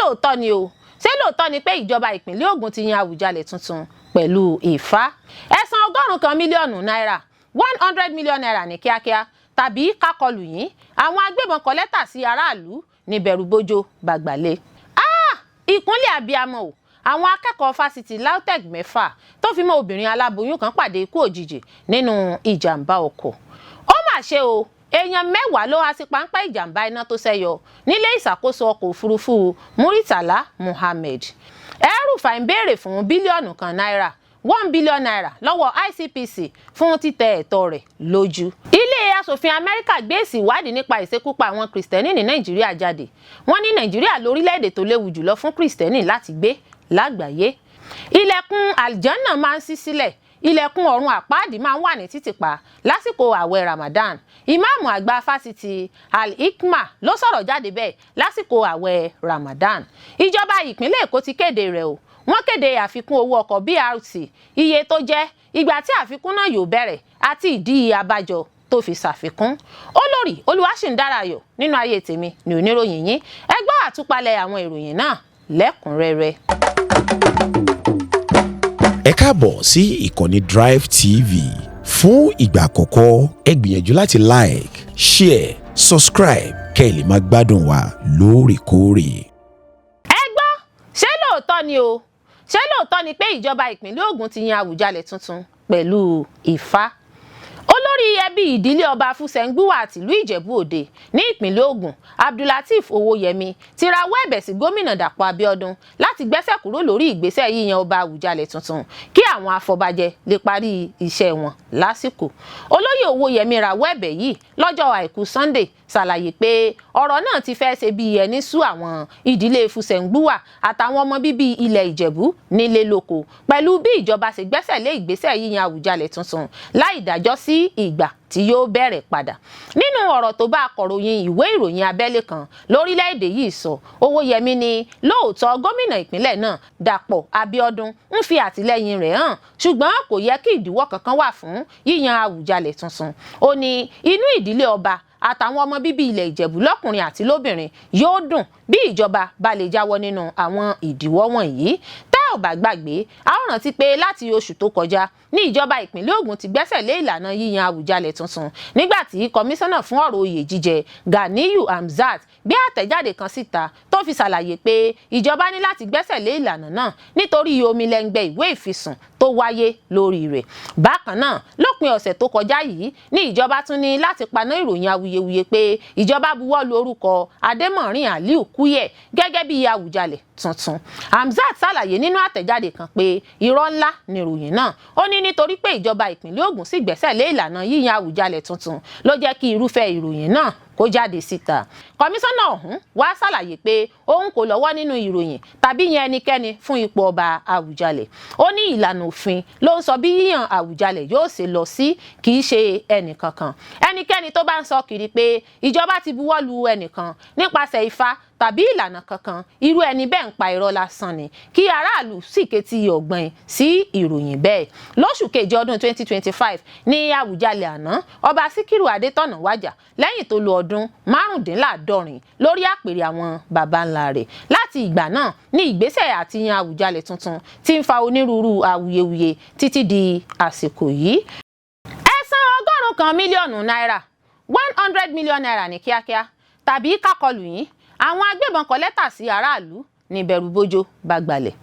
Lóòótọ́ ni o? Ṣé lóòótọ́ ni pé ìjọba ìpínlẹ̀ Ògùn ti yan Àwùjalẹ̀ tuntun pẹ̀lú Ifá? Ẹ san 100 mílíọ̀nù náírà, ₦100 million ní kíákíá tàbí ká kọlù yín. Àwọn agbébọn kọ lẹ́tà sí aráàlú ní bẹ̀rùbojo bàgbàlẹ̀. Ah, ìkúnlẹ̀ abiyamọ o! Àwọn akẹ́kọ̀ọ́ fásitì LAUTECH mẹ́fà tó fi mọ́ obìnrin aláboyún kan pàdé ikú òjijì nínú ìjàmbá ọkọ̀. Ó mà ṣe o, èèyàn 10 ló há sí páńpẹ́ ìjàmbá iná tó ṣẹ́yọ nílé ìṣàkóso ọkọ̀ òfurufú Muritala Muhammed. El-Rufai ń béèrè fún bílíọ̀nù 1 náírà, ₦1 billion lọ́wọ́ ICPC fún títẹ ẹ̀tọ́ rẹ̀ lójú. Ilé asòfin Amẹ́ríkà gbé èsì ìwádìí nípa ìṣekúpa àwọn Kìrìsìtẹ́nì ní Nàìjíríà jáde. Wọ́n ní Nàìjíríà lórílẹ̀‐èdè tó léwu jùlọ fún Kìrìsìtẹ́nì láti gbé lágbàáyé. Ilẹ̀kùn àlìjánà máa ń ṣí sílẹ̀, ilẹ̀kùn ọ̀run àpáàdì máa ń wà ní títìpa lásìkò ààwẹ̀ Ramadan. Ìmáàmù àgbà fásitì Al-Hikmah ló sọ̀rọ̀ jáde bẹ́ẹ̀ lásìkò ààwẹ̀ Ramadan. Ìjọba ìpínlẹ̀ Èkó ti kéde rẹ̀ o. Wọ́n kéde àfikún owó ọkọ̀ BRT, iye tó jẹ́, ìgbà tí àfikún náà yóò bẹ̀rẹ̀ àti ìdí abájọ tó fi ṣàfikún. Olórí Olúwaṣìǹdárayọ̀ nínú ayé tèmi ní oníròyìn yín. Ẹ gbọ́ àtúpalẹ̀ àwọn ìròyìn náà lẹ́kùnrẹ́rẹ́. Ẹ káàbọ̀ sí ìkànnì Drive TV. Fún ìgbà àkọ́kọ́, ẹ gbìyànjú láti like, share, subscribe kẹ́ ẹ lè máa gbádùn wa lóòrèkóòrè. Ẹ gbọ́, ṣé lóòótọ́ ni o? Ṣé lóòótọ́ ni pé ìjọba ìpínlẹ̀ Ògùn ti yan Àwùjalẹ̀ tuntun pẹ̀lú Ifá? Olórí ẹbí ìdílé ọba Fúsẹ̀ǹgbùwà tìlú Ìjẹ̀bú Òde ní ìpínlẹ̀ Ògùn, Abdulateef Owóyẹmí, ti rawọ́ ẹ̀bẹ̀ sí gómìnà Dàpọ̀ Abíọ́dún láti gbẹ́sẹ̀ kúrò lórí ìgbésẹ̀ yíyan ọba Àwùjalẹ̀ tuntun kí àwọn afọbajẹ lè parí iṣẹ́ wọn lásìkò. Olóyè Owóyẹmí rawọ́ ẹ̀bẹ̀ yìí lọ́jọ́ Àìkú Sunday, ṣàlàyé pé ọ̀rọ̀ náà ti fẹ́ ṣe bí ẹni sú àwọn ìdílé Fúsẹ̀ǹgbùwà àtàwọn ọmọ bíbí ilẹ̀ Ìjẹ̀bú nílé lóko pẹ̀lú bí ìjọba ṣe gbẹ́sẹ̀ lé ìgbésẹ̀ yíyan Àwùjalẹ̀ tuntun láì dájọ́ sí ìgbà tí yóò bẹ̀rẹ̀ padà. Nínú ọ̀rọ̀ tó bá akọ̀ròyìn ìwé ìròyìn abẹ́lé kan lórílẹ̀‐èdè yìí sọ, Owóyẹmí ní lóòótọ́ gómìnà ìpínlẹ̀ náà, Dàpọ̀ Abíọ́dún, ń fi àtìlẹ́yìn rẹ̀ hàn, ṣùgbọ́n kò yẹ kí ìdíwọ́ kankan wà fún yíyan Àwùjalẹ̀ tuntun. Ó ní inú ìdílé ọba àtàwọn ọmọ bíbí ilẹ̀ Ìjẹ̀bú lọ́kùnrin àti lóbìnrin yóò dùn bí ìjọba bá lè jáwọ́ nínú àwọn ìdíwọ́ wọ̀nyí. Tẹ́ ò bá gbàgbé, a ó rántí pé láti oṣù tó kọjá ní ìjọba ìpínlẹ̀ Ògùn ti gbẹ́sẹ̀ lé ìlànà yíyan Àwùjalẹ̀ tuntun, nígbà tí kọmíṣánná fún ọ̀rọ̀ oyè jíjẹ, Ganiyu Hamzat, gbé àtẹ̀jáde kan síta tó fi ṣàlàyé pé ìjọba ní láti gbẹ́sẹ̀ lé ìlànà náà nítorí omilẹ́ngbẹ́ ìwé ìfisùn tó wáyé lórí rẹ̀. Bákan náà, lópin ọ̀sẹ̀ tó kọjá yìí ní ìjọba tún ní láti paná ìròyìn awuyewuye pé ìjọba buwọ́ lu orúkọ Adémọ̀rin Aliu Kúyẹ̀ gẹ́gẹ́ bí Àwùjalẹ̀ tuntun. Hamzat ṣàlàyé nínú àtẹ̀jáde kan pé irọ́ ńlá ni ìròyìn náà. Ó ní nítorí pé ìjọba ìpínlẹ̀ Ògùn sì gbẹ́sẹ̀ lé ìlànà yíyan Àwùjalẹ̀ tuntun ló jẹ́ kí irúfẹ́ ìròyìn náà kó jáde síta. Kọmíṣánná ọ̀hún wá ṣàlàyé pé òun kò lọ́wọ́ nínú ìròyìn tàbí yan ẹnikẹ́ni fún ipò ọba Àwùjalẹ̀. Ó ní ìlànà òfin ló ń sọ bí yíyan Àwùjalẹ̀ yóò ṣe lọ sí, kì í ṣe ẹnìkankan. Ẹnikẹ́ni tó bá ń sọ kiri pé ìjọba ti buwọ́ lu ẹnìkan nípasẹ̀ Ifá tàbí ìlànà kankan, irú ẹni bẹ́ẹ̀ ń pa irọ́ lásán ni, kí aráàlú sì ketí ọ̀gbìn sí ìròyìn bẹ́ẹ̀. Lóṣù keje ọdún 2025 ní Àwùjalẹ̀ àná, Ọba Síkírù Adétọ̀nà, wàjà lẹ́yìn tó lo ọdún 75 lórí àpèrè àwọn baba ńlá rẹ̀. Láti ìgbà náà ní ìgbésẹ̀ àti yan Àwùjalẹ̀ tuntun ti ń fa onírúurú awuyewuye títí di àsìkò yìí. Ẹ san 100 mílíọ̀nù náírà, ₦100 million ní kíákíá tàbí ká kọlù yín. Àwọn agbébọn kọ lẹ́tà sí aráàlú ní bẹ̀rùbojo bá gbalẹ̀.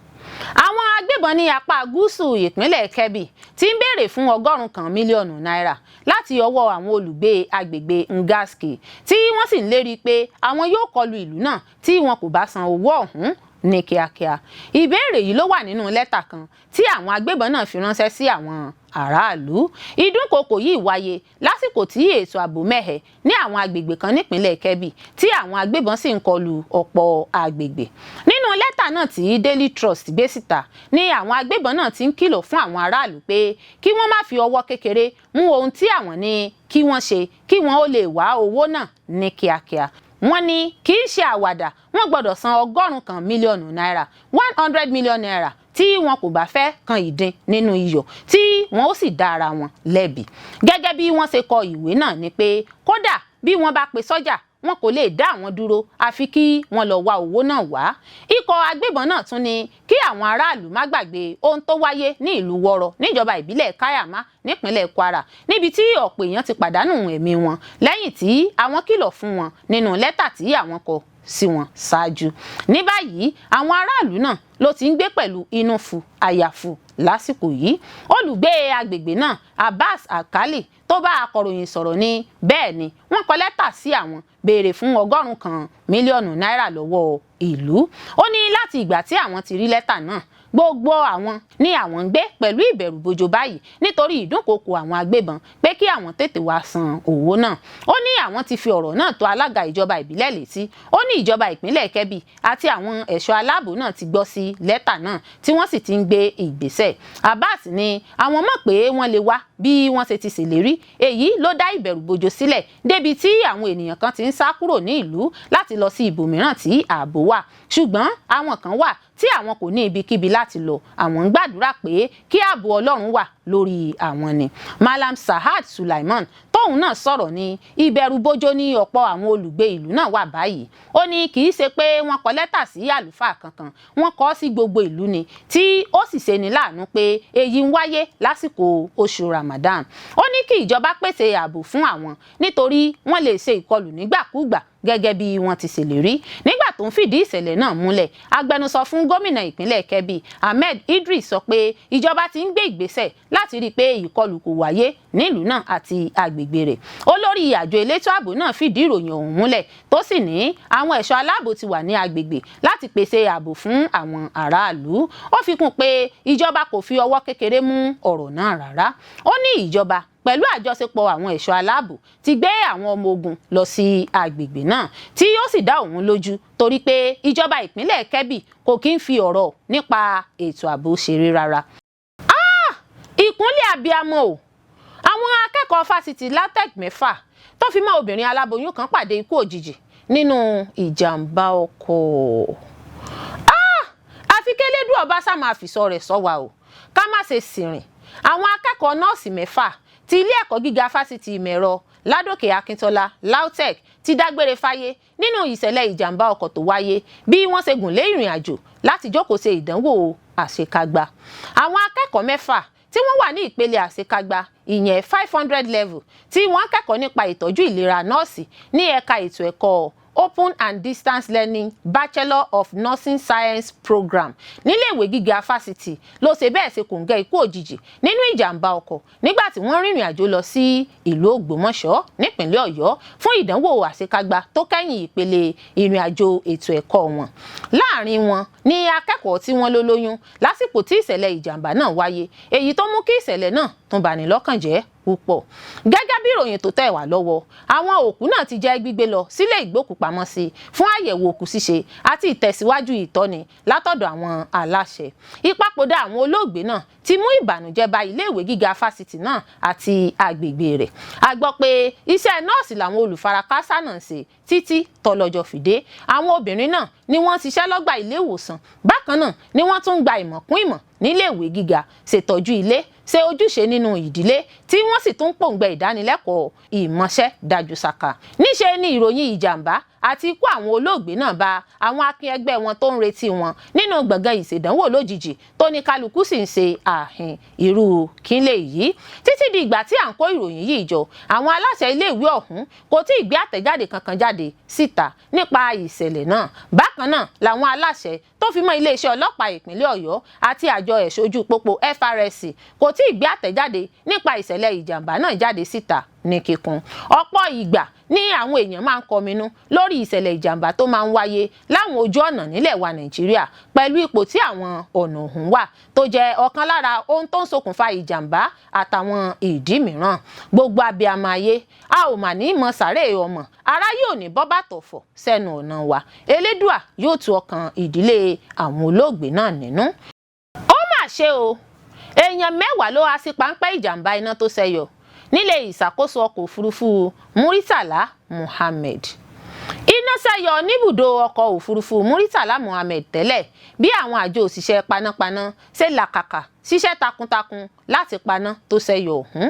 Àwọn agbébọn ní apá gúúsù ìpínlẹ̀ Kebbi ti ń béèrè fún 100 mílíọ̀nù náírà láti ọwọ́ àwọn olùgbé agbègbè Ngaski, tí wọ́n sì ń lérí pé àwọn yóò kọlu ìlú náà tí wọn kò bá san owó ọ̀hún ní kíákíá. Ìbéèrè yìí ló wà nínú lẹ́tà kan tí àwọn agbébọn náà fi ránṣẹ́ sí àwọn aráàlú. Ìdúnkokò yìí wáyé lásìkò tí ètò ààbò mẹ́hẹ̀ ní àwọn agbègbè kan nípínlẹ̀ Kebbi, tí àwọn agbébọn sì ń kọlu ọ̀pọ̀ agbègbè. Nínú lẹ́tà náà tí Daily Trust gbé síta ní àwọn agbébọn náà ti ń kìlọ̀ fún àwọn aráàlú pé kí wọ́n má fi ọwọ́ kékeré mú ohun tí àwọn ní kí wọ́n ṣe kí wọ́n ó lè wá owó náà ní kíákíá. Wọ́n ní kì í ṣe àwàdà, wọ́n gbọ́dọ̀ san 100 mílíọ̀nù náírà, ₦100 million, tí wọn kò bá fẹ́ kan ìdin nínú iyọ̀, tí wọ́n ó sì dá ara wọn lẹ́bi. Gẹ́gẹ́ bí wọ́n ṣe kọ ìwé náà ni pé kódà bí wọ́n bá pe sọ́jà Wọn kò lè dá àwọn dúró, àfi kí wọ́n lọ wá owó náà wá. Ikọ̀ agbébọn náà tún ní kí àwọn aráàlú má gbàgbé ohun tó wáyé ní ìlú Wọ́rọ̀ níjọba ìbílẹ̀ Kaiama nípínlẹ̀ Kwara, níbi tí ọ̀pọ̀ èèyàn ti pàdánù ẹ̀mí wọn lẹ́yìn tí àwọn kìlọ̀ fún wọn nínú lẹ́tà tí àwọn kọ sí wọn ṣáájú. Ní báyìí, àwọn aráàlú náà ló ti ń gbé pẹ̀lú inú fu àyàfu lásìkò yìí. Olùgbé agbègbè náà, Abbas Alkali, tó bá akọ̀ròyìn sọ̀rọ̀ ní bẹ́ẹ̀ ni wọ́n kọ lẹ́tà sí àwọn béèrè fún 100 mílíọ̀nù náírà lọ́wọ́ ìlú. Ó ní láti ìgbà tí àwọn ti rí lẹ́tà náà, gbogbo àwọn ní àwọn ń gbé pẹ̀lú ìbẹ̀rùbojo báyìí nítorí ìdúnkokò àwọn agbébọn pé kí àwọn tètè wá san owó náà. Ó ní àwọn ti fi ọ̀rọ̀ náà tó alága ìjọba ìbílẹ̀ létí. Ó ní ìjọba ìpínlẹ̀ Kẹ́bì àti àwọn ẹ̀ṣọ́ aláàbò náà ti gbọ́ sí lẹ́tà náà, tí wọ́n sì ti ń gbé ìgbésẹ̀. Abbas ní àwọn mọ̀ pé wọ́n lè wá bí wọ́n ṣe ti ṣèlérí. Èyí ló dá ìbẹ̀rùbojo sílẹ̀ débi tí àwọn ènìyàn kan ti ń sá kúrò ní ìlú láti lọ sí ibòmíràn tí ààbò wà, ṣùgbọ́n àwọn kan wà tí àwọn kò ní ibikíbi láti lọ. Àwọn ń gbàdúrà pé kí ààbò Ọlọ́run wà lórí àwọn ni. Malam Sahad Sulaiman tóun náà sọ̀rọ̀ ní ìbẹ̀rùbojo ní ọ̀pọ̀ àwọn olùgbé ìlú náà wà báyìí. Ó ní kì í ṣe pé wọ́n kọ lẹ́tà sí àlùfáà kankan, wọ́n kọ sí gbogbo ìlú ni, tí ó sì ṣe ní láàánú pé èyí ń wáyé lásìkò oṣù Ramadan. Ó ní kí ìjọba pèsè ààbò fún àwọn nítorí wọ́n lè ṣe ìkọlù nígbàkúùgbà gẹ́gẹ́ bí wọ́n ti ṣèlérí. Nígbà tó ń fìdí ìṣẹ̀lẹ̀ náà múlẹ̀, agbẹnusọ fún gómìnà ìpínlẹ̀ Kebbi, Ahmed Idris, sọ pé ìjọba ti ń gbé ìgbésẹ̀ láti rí i pé ìkọlù kò wáyé nílùú náà àti agbègbè rẹ̀. Olórí àjọ elétò ààbò náà fìdí ìròyìn ọ̀hún múlẹ̀, tó sì ní àwọn ẹ̀ṣọ́ aláàbò ti wà ní agbègbè láti pèsè ààbò fún àwọn aráàlú. Ó fi kún pé ìjọba kò fi ọwọ́ kékeré mú ọ̀rọ̀ náà rárá. Ó ní ìjọba pẹ̀lú àjọṣepọ̀ àwọn ẹ̀ṣọ́ aláàbò ti gbé àwọn ọmọ ogun lọ sí agbègbè náà, tí ó sì dá òun lójú torí pé ìjọba ìpínlẹ̀ Kebbi kò kí ń fi ọ̀rọ̀ nípa ètò ààbò ṣeré rárá. Ìkúnlẹ̀ abiyamọ o! Àwọn akẹ́kọ̀ọ́ fásitì LAUTECH mẹ́fà tó fi mọ́ obìnrin aláboyún kan pàdé ikú òjijì nínú ìjàmbá ọkọ̀. Àfi kélédùà ọba sá máa fìṣọ́ rẹ̀ ṣọ́ wa o, ká má ṣe sìrìn. Àwọn akẹ́kọ̀ọ́ nọ́ọ̀sì mẹ́fà ti ilé ẹ̀kọ́ gíga fásitì ìmọ̀-ẹ̀rọ Ládòkè Akíntọ́lá, LAUTECH, ti dágbére fáyé nínú ìṣẹ̀lẹ̀ ìjàmbá ọkọ̀ tó wáyé bí wọ́n ṣe gùn lé ìrìn àjò láti jókòó ṣe ìdánwò àṣekágbá. Àwọn akẹ́kọ̀ọ́ mẹ́fà tí wọ́n wà ní ìpele àṣekágbá, ìyẹn 500 level, tí wọ́n kẹ́kọ̀ọ́ nípa ìtọ́jú ìlera nọ́ọ̀sì ní ẹ̀ka ètò ẹ̀kọ́ Open and Distance Learning Bachelor of Nursing Science Program níléèwé gíga fásitì ló ṣe bẹ́ẹ̀ ṣe kòǹgẹ́ ikú òjijì nínú ìjàmbá ọkọ̀ nígbà tí wọ́n rìnrìn àjò lọ sí ìlú Ògbómọ̀ṣọ́ nípínlẹ̀ Ọ̀yọ́ fún ìdánwò àṣekágbá tó kẹ́yìn ìpele ìrìn àjò ètò ẹ̀kọ́ wọn. Láàrin wọn ní akẹ́kọ̀ọ́ tí wọ́n ló lóyún lásìkò tí ìṣẹ̀lẹ̀ ìjàmbá náà wáyé, èyí tó mú kí ìṣẹ̀lẹ̀ náà tún bani lọ́kàn jẹ́ púpọ̀. Gẹ́gẹ́ bí ìròyìn tó tẹ̀ wá lọ́wọ́, àwọn òkú náà ti jẹ́ gbígbé lọ sílé ìgbókùpamọ́sí fún àyẹ̀wò òkú ṣíṣe àti ìtẹ̀síwájú ìtọ́ni látọ̀dọ̀ àwọn aláṣẹ. Ìpapòdà àwọn olóògbé náà ti mú ìbànújẹ́ bá iléèwé gíga fásitì náà àti agbègbè rẹ̀. A gbọ́ pé iṣẹ́ nọ́ọ̀sì làwọn olùfarakásá náà ń ṣe títí tọlọ́jọ́ fìdé. Àwọn obìnrin náà ni wọ́n ń ṣiṣẹ́ lọ́gbà ilé ìwòsàn. Bákan náà ni wọ́n tún ń gba ìmọ̀ kún ìmọ̀ níléèwé gíga, ṣètọ́jú ilé, ṣe ojúṣe nínú ìdílé, tí wọ́n sì tún pòǹgbẹ ìdánilẹ́kọ̀ọ́ ìmọ̀ṣẹ́ dájú ṣáká. Níṣe ni ìròyìn ìjàmbá àti ikú àwọn olóògbé náà bá àwọn akin ẹgbẹ́ wọn tó ń retí wọn nínú gbọ̀ngàn ìṣèdánwò lójijì, tó ní kálukú sì ń ṣe àhìn irú kílẹ̀ yìí. Títí di ìgbà tí à ń kó ìròyìn yìí jọ, àwọn aláṣẹ iléèwé ọ̀hún kò tí ì gbé àtẹ̀jáde kankan jáde síta nípa ìṣẹ̀lẹ̀ náà. Bákan náà làwọn aláṣẹ tó fi mọ́ iléeṣẹ́ ọlọ́pàá ìpínlẹ̀ Ọ̀yọ́ àti àjọ ẹ̀ṣọ́ ojú pópó FRSC kò tí ì gbé àtẹ̀jáde nípa ìṣẹ̀lẹ̀ ìjàmbá náà jáde síta ní kíkún. Ọ̀pọ̀ ìgbà ní àwọn èèyàn máa ń kọminú lórí ìṣẹ̀lẹ̀ ìjàmbá tó máa ń wáyé láwọn ojú ọ̀nà nílẹ̀ wa Nàìjíríà pẹ̀lú ipò tí àwọn ọ̀nà ọ̀hún wà, tó jẹ́ ọ̀kan lára ohun tó ń ṣokùnfà ìjàmbá àtàwọn ìdí mìíràn. Gbogbo abiyamọ ayé, a ò mà ní mọ sàárè ọmọ aráyé ò ní bọ́ bàtọ̀fọ̀ sẹ́nu ọ̀nà wa. Elédùà yóò tu ọkàn ìdílé àwọn olóògbé náà nínú. Ó mà ṣe o, èèyàn 10 ló há sí páńpẹ́ ìjàmbá iná tó ṣẹyọ nílé ìṣàkóso ọkọ̀ òfurufú Muritala Muhammed. Iná ṣẹ́yọ níbùdó ọkọ̀ òfurufú Muritala Muhammed tẹ́lẹ̀ bí àwọn àjọ òṣìṣẹ́ panápaná ṣe làkàkà ṣiṣẹ́ takuntakun láti paná tó ṣẹ́yọ ọ̀hún.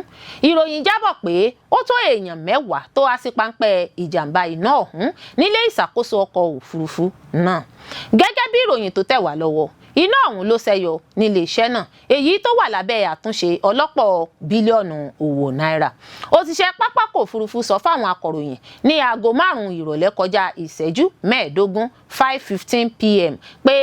Ìròyìn jábọ̀ pé ó tó èèyàn 10 tó há sí páńpẹ́ ìjàmbá iná ọ̀hún nílé ìṣàkóso ọkọ̀ òfurufú náà. Gẹ́gẹ́ bí ìròyìn tó tẹ̀ wá lọ́wọ́, iná ọ̀hún ló ṣẹ́yọ nílé iṣẹ́ náà, èyí tó wà lábẹ́ àtúnṣe ọlọ́pọ̀ bílíọ̀nù owó náírà. Òṣìṣẹ́ pápákọ̀ òfurufú sọ fáwọn akọ̀ròyìn ní aago 5 ìrọ̀lẹ́ kọjá ìṣẹ́jú 15, 5:15 p.m., pé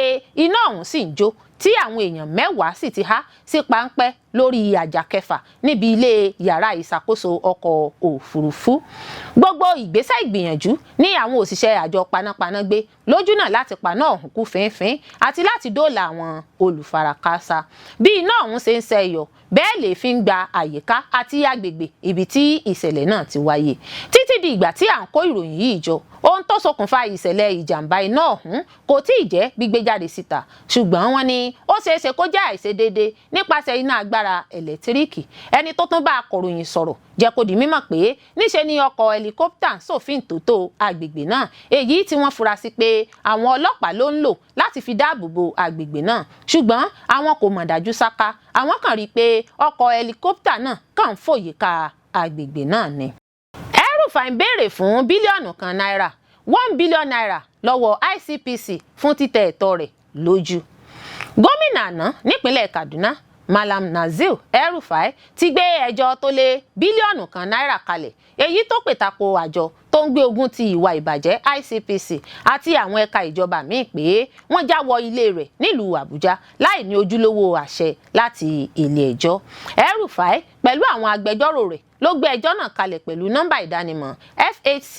iná ọ̀hún sì ń jó, tí àwọn èèyàn 10 sì ti há sí páńpẹ́ lórí àjà kẹfà níbi ilé yàrá ìṣàkóso ọkọ̀ òfurufú. Gbogbo ìgbésẹ̀ ìgbìyànjú ní àwọn òṣìṣẹ́ àjọ panápaná gbé lójúnà láti paná ọ̀hún kú fínfín àti láti dóòlà àwọn olùfarakásá. Bí iná ọ̀hún ṣe ń ṣẹ́yọ, bẹ́ẹ̀ lè fi ń gba àyíká àti agbègbè ibi tí ìṣẹ̀lẹ̀ náà ti wáyé. Títí di ìgbà tí à ń kó ìròyìn yìí jọ, ohun tó ṣokùnfà ìṣẹ̀lẹ̀ ìjàmbá iná ọ̀hún kò tí ì jẹ́ gbígbé jáde síta, ṣùgbọ́n wọ́n ní ó ṣeéṣe kó jẹ́ àìṣedéédé nípasẹ̀ iná agbára ẹ̀lẹ́tíríkì. Ẹni tó tún bá akọ̀ròyìn sọ̀rọ̀ jẹ́ kó di mímọ̀ pé níṣe ni ọkọ̀ ẹlikópítà ń ṣòfin tótó agbègbè náà, èyí tí wọ́n fura sí pé àwọn ọlọ́pàá ló ń lò láti fi dáàbò bo agbègbè náà, ṣùgbọ́n àwọn kò mọ̀ dájú sáká, àwọn kàn rí i pé ọkọ̀ ẹlikópítà náà kàn ń fòyíká agbègbè náà ni. El-Rufai ń béèrè fún bílíọ̀nù 1 náírà, ₦1 billion, lọ́wọ́ ICPC fún títẹ ẹ̀tọ́ rẹ̀ lójú. Gómìnà àná nípínlẹ̀ Kaduna, Malam Nasir El-Rufai, ti gbé ẹjọ́ tó lé bílíọ̀nù 1 náírà kalẹ̀, èyí tó pè tako àjọ tó ń gbé ogun ti ìwà ìbàjẹ́ ICPC àti àwọn ẹ̀ka ìjọba míì pé wọ́n já wọ ilé rẹ̀ nílùú Àbújá láì ní ojúlówó àṣẹ láti ilé ẹjọ́. El-Rufai pẹ̀lú àwọn agbẹjọ́rò rẹ̀ ló gbé ẹjọ́ náà kalẹ̀ pẹ̀lú nọ́mbà ìdánimọ̀ FHC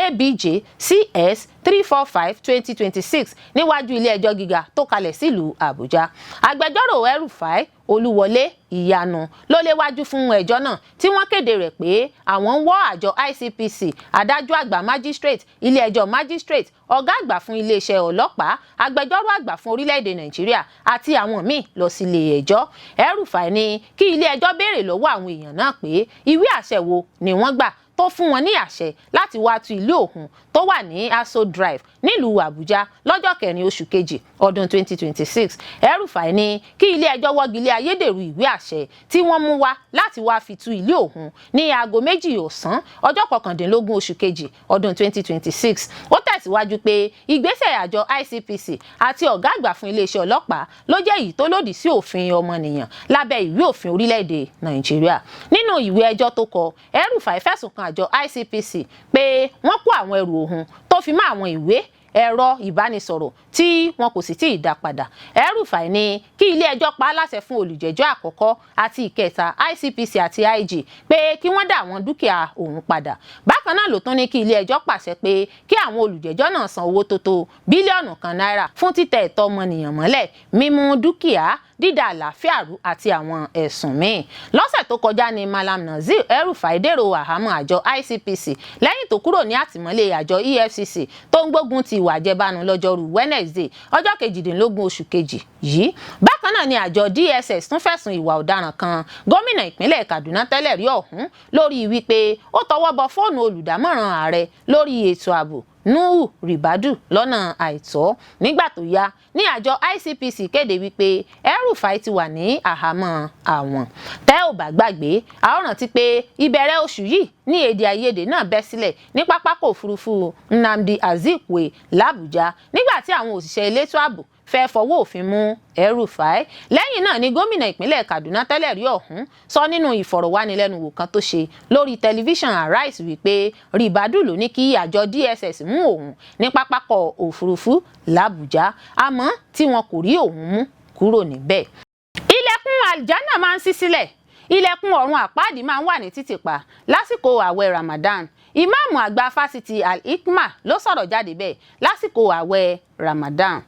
ABJ CS 345/2026 níwájú ilé ẹjọ́ gíga tó kalẹ̀ sílùú Àbújá. Agbẹjọ́rò El-Rufai, Olúwọlé Ìyanu, ló léwájú fún ẹjọ́ náà, tí wọ́n kéde rẹ̀ pé àwọn ń wọ́ àjọ ICPC, adájọ́ àgbà magistrate, ilé ẹjọ́ magistrate, ọ̀gá àgbà fún iléeṣẹ́ ọlọ́pàá, agbẹjọ́rò àgbà fún orílẹ̀-èdè Nàìjíríà àti àwọn míì lọ sílé ẹjọ́. El-Rufai ní kí ilé ẹjọ́ béèrè lọ́wọ́ àwọn èèyàn náà pé ìwé àṣẹ wo ni wọ́n gbà tó fún wọn ní àṣẹ láti wá tú ilé òun tó wà ní Aso Drive nílùú Àbújá lọ́jọ́ 4 oṣù kejì ọdún 2026. El-Rufai ní kí ilé ẹjọ́ wọ́gi lé ayédèrú ìwé àṣẹ tí wọ́n mú wá láti wá fi tú ilé òun ní aago 2 ọ̀sán ọjọ́ 19 oṣù kejì ọdún 2026. Ó tẹ̀síwájú pé ìgbésẹ̀ àjọ ICPC àti ọ̀gá àgbà fún iléeṣẹ́ ọlọ́pàá ló jẹ́ èyí tó lòdì sí òfin ọmọnìyàn lábẹ́ ìwé òfin orílẹ̀-èdè Nàìjíríà. Nínú ìwé ẹjọ́ tó kọ, El-Rufai fẹ̀sùn kan àjọ ICPC pé wọ́n kó àwọn ẹrù òun tó fi mọ́ àwọn ìwé, ẹ̀rọ ìbánisọ̀rọ̀ tí wọn kò sì tí ì dá padà. El-Rufai ní kí ilé ẹjọ́ pa á láṣẹ fún olùjẹ́jọ́ àkọ́kọ́ àti ìkẹta, ICPC àti IG, pé kí wọ́n dá àwọn dúkìá òun padà. Bákan náà ló tún ní kí ilé ẹjọ́ pàṣẹ pé kí àwọn olùjẹ́jọ́ náà san owó tó tó bílíọ̀nù 1 náírà fún títẹ ẹ̀tọ́ ọmọnìyàn mọ́lẹ̀, mímú dúkìá, dídà àlàáfíà rú àti àwọn ẹ̀sùn míì. Lọ́sẹ̀ tó kọjá ní Malam Nasir El-Rufai dèrò àhámọ́ àjọ ICPC lẹ́yìn tó kúrò ní àtìmọ́lé àjọ EFCC tó ń gbógun ti ìwà àjẹbánu lọ́jọ́rú Wednesday, ọjọ́ 18 oṣù kejì yìí. Bákan náà ni àjọ DSS tún fẹ̀sùn ìwà ọ̀daràn kan gómìnà ìpínlẹ̀ Kaduna tẹ́lẹ̀ rí ọ̀hún lórí wípé ó tọwọ́ bọ fóònù olùdámọ̀ràn ààrẹ lórí ètò ààbò, Nuhu Ribadu, lọ́nà àìtọ́. Nígbà tó yá ní àjọ ICPC kéde wípé El-Rufai ti wà ní àhámọ́ àwọn. Tẹ́ ò bá gbàgbé, a ó rántí pé ìbẹ̀rẹ̀ oṣù yìí ní èdè àìyedè náà bẹ́ sílẹ̀ ní pápákọ̀ òfurufú Nnamdi Azikiwe làbújá, nígbà tí àwọn òṣìṣẹ́ elétò ààbò fẹ́ fọwọ́ òfin mú El-Rufai. Lẹ́yìn náà ni gómìnà ìpínlẹ̀ Kaduna tẹ́lẹ̀ rí ọ̀hún sọ nínú ìfọ̀rọ̀wánilẹ́nuwò kan tó ṣe lórí tẹlifíṣàn Arise wípé Ribadu ló ní kí àjọ DSS mú òun ní pápákọ̀ òfurufú làbújá, àmọ́ tí wọn kò rí òun mú kúrò níbẹ̀. Ilẹ̀kùn àlìjánà máa ń ṣí sílẹ̀, ilẹ̀kùn ọ̀run àpáàdì máa ń wà ní títìpa lásìkò ààwẹ̀ Ramadan. Ìmáàmù àgbà fásitì Al-Hikmah ló sọ̀rọ̀ jáde bẹ́ẹ̀ lásìkò ààwẹ̀ Ramadan.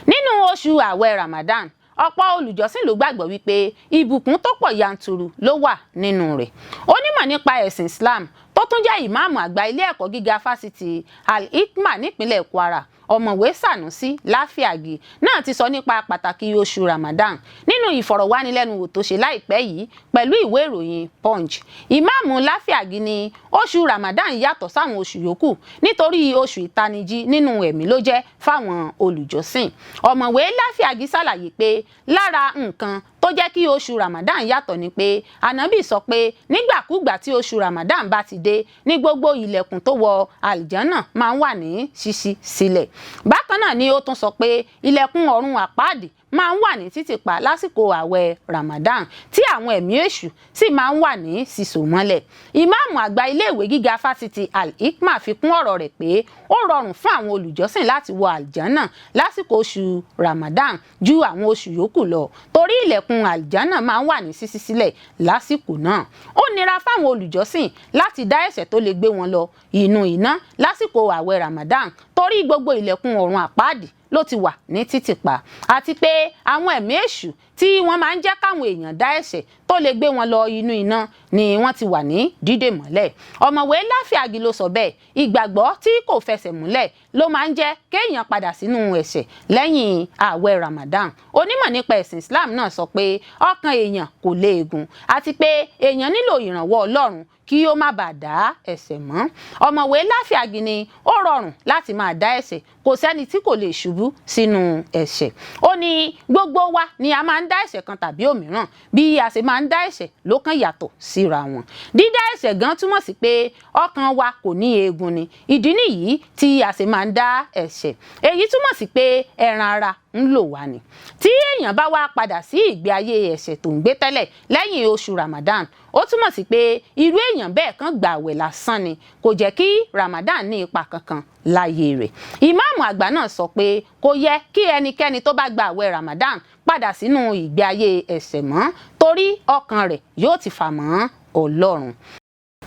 Nínú oṣù ààwẹ̀ Ramadan, ọ̀pọ̀ olùjọ́sìn ló gbàgbọ́ wípé ìbùkún tó pọ̀ yanturu ló wà nínú rẹ̀. Onímọ̀ nípa ẹ̀sìn Islam tó tún jẹ́ ìmáàmù àgbà ilé ẹ̀kọ́ gíga fásitì Al-Hikmah nípínlẹ̀ Kwara, Ọ̀mọ̀wé Sànúsí Láfíàgì náà ti sọ nípa pàtàkì oṣù Ramadan nínú ìfọ̀rọ̀wánilẹ́nuwò tó ṣe láìpẹ́ yìí pẹ̀lú ìwé ìròyìn Punch. Ìmáàmù Láfíàgì ní oṣù Ramadan yàtọ̀ sáwọn oṣù yòókù nítorí oṣù ìtanijí nínú ẹ̀mí ló jẹ́ fáwọn olùjọ́sìn. Ọ̀mọ̀wé Láfíàgì ṣàlàyé pé lára nǹkan tó jẹ́ kí oṣù Ramadan yàtọ̀ ni pé Ànábì sọ pé nígbàkúgbà tí oṣù Ramadan bá ti dé ní gbogbo ilẹ̀kùn tó wọ àlìjánà máa ń wà ní ṣíṣí sílẹ̀. Bákan náà ni ó tún sọ pé ilẹ̀kùn ọ̀run àpáàdì máa ń wà ní títìpa lásìkò ààwẹ̀ Ramadan, tí àwọn ẹ̀mí èṣù sì máa ń wà ní sísò mọ́lẹ̀. Ìmáàmù àgbà iléèwé gíga fásitì Al-Hikmah fi kún ọ̀rọ̀ rẹ̀ pé ó rọrùn fún àwọn olùjọ́sìn láti wọ àlìjánà lásìkò oṣù Ramadan ju àwọn oṣù yòókù lọ, torí ilẹ̀kùn àlìjánà máa ń wà ní ṣíṣí sílẹ̀ lásìkò náà. Ó nira fáwọn olùjọ́sìn láti dá ẹ̀ṣẹ̀ tó lè gbé wọn lọ inú iná lásìkò ààwẹ̀ Ramadan, torí gbogbo ilẹ̀kùn ọ̀run àpáàdì ló ti wà ní títìpa, àti pé àwọn ẹ̀mí èṣù tí wọ́n máa ń jẹ́ káwọn èèyàn dá ẹ̀ṣẹ̀ tó lè gbé wọn lọ inú iná ni wọ́n ti wà ní dídè mọ́lẹ̀. Ọ̀mọ̀wé Láfíàgì ló sọ bẹ́ẹ̀. Ìgbàgbọ́ tí kò fẹsẹ̀ múlẹ̀ ló máa ń jẹ́ kéèyàn padà sínú ẹ̀ṣẹ̀ lẹ́yìn ààwẹ̀ Ramadan. Onímọ̀ nípa ẹ̀sìn Islam náà sọ pé ọkàn èèyàn kò léegun, àti pé èèyàn nílò ìrànwọ́ Ọlọ́run kí ó má bàa dá ẹ̀ṣẹ̀ mọ́. Ọ̀mọ̀wé Láfíàgì ni ó rọrùn láti máa dá ẹ̀ṣẹ̀, kò sẹ́ni tí kò lè ṣubú sínú ẹ̀ṣẹ̀. Ó ní gbogbo wa ni a máa ń dá ẹ̀ṣẹ̀ kan tàbí òmíràn, bí a ṣe máa ń dá ẹ̀ṣẹ̀ ló kàn yàtọ̀ síra wọn. Dídá ẹ̀ṣẹ̀ gan túmọ̀ sí pé ọkàn wa kò ní eegun ni. Ìdí nìyí tí a ṣe máa ń dá ẹ̀ṣẹ̀. Èyí túmọ̀ sí pé ẹran ara ń lò wá ni. Tí èèyàn bá wá padà sí ìgbé ayé ẹ̀ṣẹ̀ tó ń gbé tẹ́lẹ̀ lẹ́yìn oṣù Ramadan, ó túmọ̀ sí pé irú èèyàn bẹ́ẹ̀ kan gbààwẹ̀ lásán ni, kò jẹ́ kí Ramadan ní ipa kankan láyé rẹ̀. Ìmáàmù àgbà náà sọ pé kò yẹ kí ẹnikẹ́ni tó bá gba àwẹ̀ Ramadan padà sínú ìgbé ayé ẹ̀ṣẹ̀ mọ́, torí ọkàn rẹ̀ yóò ti fà mọ́ Ọlọ́run.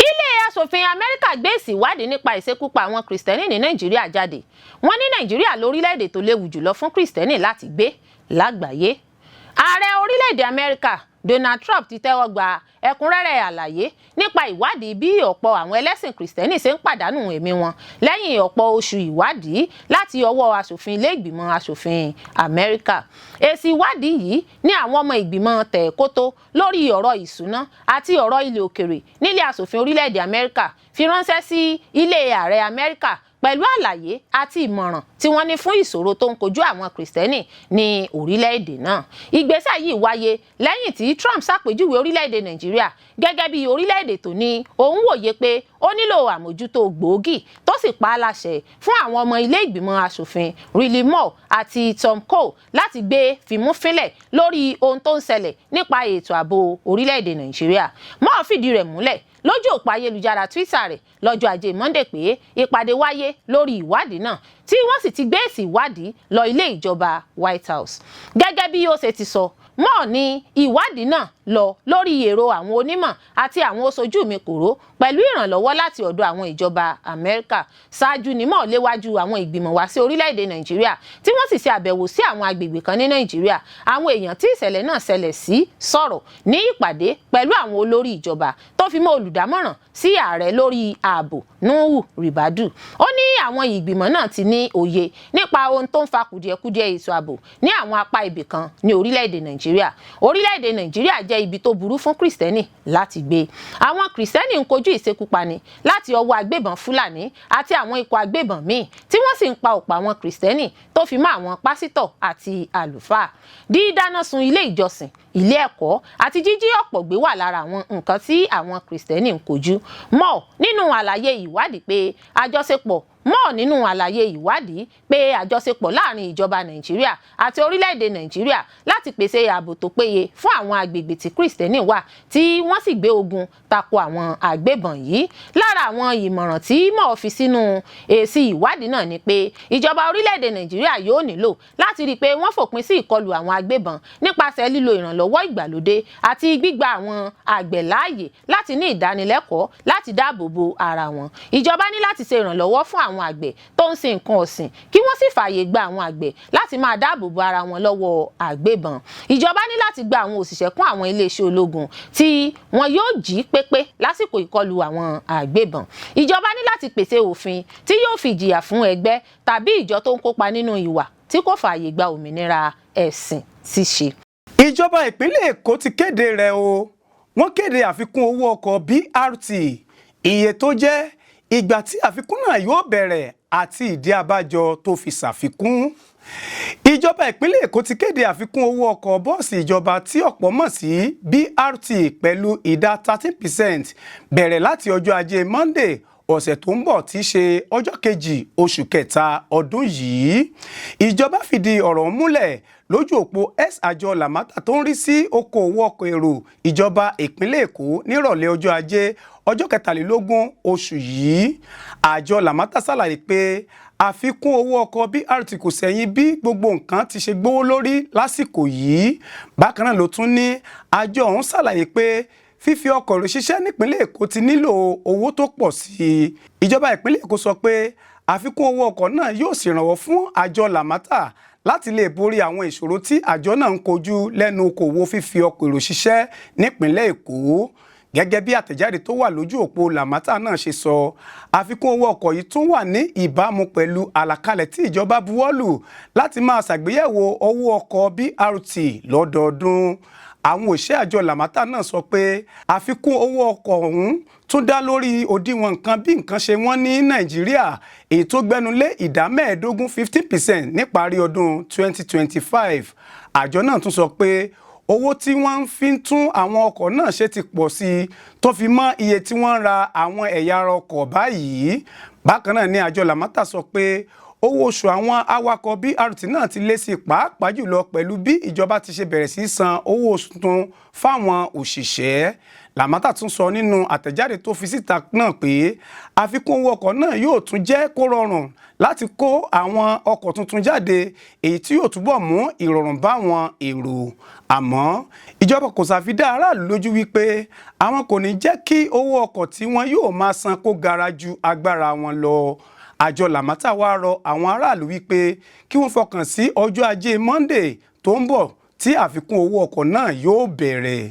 Ilé aṣòfin Amẹ́ríkà gbé èsì ìwádìí nípa ìṣekúpa àwọn Kìrìsìtẹ́nì ní Nàìjíríà jáde. Wọ́n ní Nàìjíríà lórílẹ̀‐èdè tó léwu jùlọ fún Kìrìsìtẹ́nì láti gbé lágbàáyé. Ààrẹ orílẹ̀‐èdè Amẹ́ríkà Donald Trump ti tẹ́wọ́ gba ẹ̀kúnrẹ́rẹ́ àlàyé nípa ìwádìí bí ọ̀pọ̀ àwọn ẹlẹ́sìn Kìrìsìtẹ́nì ṣe ń pàdánù ẹ̀mí wọn lẹ́yìn ọ̀pọ̀ oṣù ìwádìí láti ọwọ́ aṣòfin ilé ìgbìmọ̀ aṣòfin Amẹ́ríkà. Èsì ìwádìí yìí ní àwọn ọmọ ìgbìmọ̀ tẹ̀kótó lórí ọ̀rọ̀ ìṣúná àti ọ̀rọ̀ ilẹ̀ òkèrè nílé aṣòfin orílẹ̀-èdè Amẹ́ríkà fi ránṣẹ́ sí ilé ààrẹ Amẹ́ríkà pẹ̀lú àlàyé àti ìmọ̀ràn tí wọ́n ní fún ìṣòro tó ń kojú àwọn Kìrìsìtẹ́nì ní orílẹ̀-èdè náà. Ìgbésẹ̀ yìí wáyé lẹ́yìn tí Trump ṣàpèjúwe orílẹ̀-èdè Nàìjíríà gẹ́gẹ́ bí orílẹ̀-èdè tó ní òun wòye pé ó nílò àmójútó gbòógì, tó sì pa á láṣẹ fún àwọn ọmọ ilé ìgbìmọ̀ aṣòfin Riley Moore àti Tom Cole láti gbé fìmúfínlẹ̀ lórí ohun tó ń ṣẹlẹ̀ nípa ètò ààbò orílẹ̀-èdè Nàìjíríà. Moore fìdí rẹ̀ múlẹ̀ lójú òpó ayélujára Twitter rẹ̀ lọ́jọ́ Ajé Monday pé ìpàdé wáyé lórí ìwádìí náà, tí wọ́n sì ti gbé èsì ìwádìí lọ ilé ìjọba White House. Gẹ́gẹ́ bí ó ṣe ti sọ, Moore ní ìwádìí náà lọ lórí èrò àwọn onímọ̀ àti àwọn oṣojú mi kòró pẹ̀lú ìrànlọ́wọ́ láti ọ̀dọ̀ àwọn ìjọba Amẹ́ríkà. Ṣáájú ni Moore léwájú àwọn ìgbìmọ̀ wá sí orílẹ̀-èdè Nàìjíríà, tí wọ́n sì ṣe àbẹ̀wò sí àwọn agbègbè kan ní Nàìjíríà. Àwọn èèyàn tí ìṣẹ̀lẹ̀ náà ṣẹlẹ̀ sí sọ̀rọ̀ ní ìpàdé pẹ̀lú àwọn olórí ìjọba tó fi mọ́ olùdámọ̀ràn sí ààrẹ lórí ààbò Nuhu Ribadu. Ó ní àwọn ìgbìmọ̀ náà ti ní òye nípa ohun tó ń fa kùdìẹ̀kudiẹ ètò ààbò ní àwọn apá ibì kan ní orílẹ̀-èdè Nàìjíríà. Orílẹ̀-èdè Nàìjíríà jẹ́ ibi tó burú fún Kìrìsìtẹ́nì láti gbé. Àwọn Kìrìsìtẹ́nì ń kojú ìṣekúpani láti ọwọ́ agbébọn Fúlàní àti àwọn ikọ̀ agbébọn míì, tí wọ́n sì ń pa ọ̀pọ̀ àwọn Kìrìsìtẹ́nì tó fi mọ́ àwọn pásítọ̀ àti àlùfáà. Dídáná sun ilé ìjọsìn, ilé ẹ̀kọ́ àti jíjí ọ̀pọ̀ gbé wà lára àwọn nǹkan tí àwọn Kìrìsìtẹ́nì ń kojú. Moore nínú àlàyé ìwádìí pé àjọṣepọ̀ Moore nínú àlàyé ìwádìí pé àjọṣepọ̀ láàrin ìjọba Nàìjíríà àti orílẹ̀-èdè Nàìjíríà láti pèsè ààbò tó péye fún àwọn agbègbè tí Kìrìsìtẹ́nì wà, tí wọ́n sì gbé ogun tako àwọn agbébọn yìí. Lára àwọn ìmọ̀ràn tí Moore fi sínú èsì ìwádìí náà ni pé ìjọba orílẹ̀-èdè Nàìjíríà yóò nílò láti rí i pé wọ́n fòpin sí ìkọlù àwọn agbébọn nípasẹ̀ lílo ìrànlọ́wọ́ ìgbàlódé àti gbígba àwọn àgbẹ̀ láàyè láti ní ìdánilẹ́kọ̀ọ́ láti dáàbò bo ara wọn. Ìjọba ní láti ṣe ìrànlọ́wọ́ fún àwọn àwọn àgbẹ̀ tó ń sin nǹkan ọ̀sìn, kí wọ́n sì fààyè gba àwọn àgbẹ̀ láti máa dáàbò bo ara wọn lọ́wọ́ àgbébọn. Ìjọba ní láti gba àwọn òṣìṣẹ́ kún àwọn iléeṣẹ́ ológun tí wọn yóò jí pépé lásìkò ìkọlù àwọn àgbébọn. Ìjọba ní láti pèsè òfin tí yóò fi ìjìyà fún ẹgbẹ́ tàbí ìjọ tó ń kópa nínú ìwà tí kò fààyè gba òmìnira ẹ̀sìn ṣíṣe. Ìjọba ìpínlẹ̀ Èkó ti kéde rẹ̀ o. Wọ́n kéde àfikún owó ọkọ̀ BRT, iye tó jẹ́, ìgbà tí àfikún náà yóò bẹ̀rẹ̀ àti ìdí abájọ tó fi ṣàfikún. Ìjọba ìpínlẹ̀ Èkó ti kéde àfikún owó ọkọ̀ bọ́ọ̀sì ìjọba tí ọ̀pọ̀ mọ̀ sí BRT pẹ̀lú ìdá 13% bẹ̀rẹ̀ láti ọjọ́ Ajé Monday ọ̀sẹ̀ tó ń bọ̀, tí í ṣe ọjọ́ 2 oṣù kẹta ọdún yìí. Ìjọba fìdí ọ̀rọ̀ múlẹ̀ lójú òpó X àjọ Lamata tó ń rí sí okòòwò ọkọ̀ èrò ìjọba ìpínlẹ̀ Èkó nírọ̀lẹ́ ọjọ́ Ajé, ọjọ́ 23 oṣù yìí. Àjọ Lamata ṣàlàyé pé àfikún owó ọkọ̀ BRT kò sẹ́yìn bí gbogbo nǹkan ti ṣe gbówó lórí lásìkò yìí. Bákan náà ló tún ní àjọ ọ̀hún ṣàlàyé pé fífi ọkọ̀ èrò ṣiṣẹ́ nípínlẹ̀ Èkó ti nílò owó tó pọ̀ sí i. Ìjọba ìpínlẹ̀ Èkó sọ pé àfikún owó ọkọ̀ náà yóò ṣèrànwọ́ fún àjọ Lamata láti lè borí àwọn ìṣòro tí àjọ náà ń kojú lẹ́nu okòwò fífi ọkọ̀ èrò ṣiṣẹ́ nípínlẹ̀ Èkó. Gẹ́gẹ́ bí àtẹ̀jáde tó wà lójú òpó Lamata náà ṣe sọ, àfikún owó ọkọ̀ yìí tún wà ní ìbámu pẹ̀lú àlàkalẹ̀ tí ìjọba buwọ́lù láti máa ṣàgbéyẹ̀wò owó ọkọ̀ BRT lọ́dọọdún. Àwọn òṣìṣẹ́ àjọ Lamata náà sọ pé àfikún owó ọkọ̀ ọ̀hún tún dá lórí òdiwọ̀n nǹkan bí nǹkan ṣe wọ́n ní Nàìjíríà, èyí tó gbẹnu lé ìdá 15, 15%, níparí ọdún 2025. Àjọ náà tún sọ pé owó tí wọ́n fi ń tún àwọn ọkọ̀ náà ṣe ti pọ̀ sí i, tó fi mọ́ iye tí wọ́n ń ra àwọn ẹ̀yà ara ọkọ̀ báyìí. Bákan náà ni àjọ Lamata sọ pé owó oṣù àwọn awakọ̀ BRT náà ti lé sí i, pàápàá jùlọ pẹ̀lú bí ìjọba ti ṣe bẹ̀rẹ̀ sí í san owó oṣù tuntun fáwọn òṣìṣẹ́. Lamata tún sọ nínú àtẹ̀jáde tó fi síta náà pé àfikún owó ọkọ̀ náà yóò tún jẹ́ kó rọrùn láti kó àwọn ọkọ̀ tuntun jáde, èyí tí yóò túbọ̀ mú ìrọ̀rùn bá àwọn èrò. Àmọ́ ìjọba kò ṣàfidá aráàlú lójú wípé àwọn kò ní jẹ́ kí owó ọkọ̀ tí wọ́n yóò máa san kó gara ju agbára wọn lọ. Àjọ Lamata wá rọ àwọn aráàlú wípé kí wọ́n fọkàn sí ọjọ́ Ajé Monday tó ń bọ̀ tí àfikún owó ọkọ̀ náà yóò bẹ̀rẹ̀.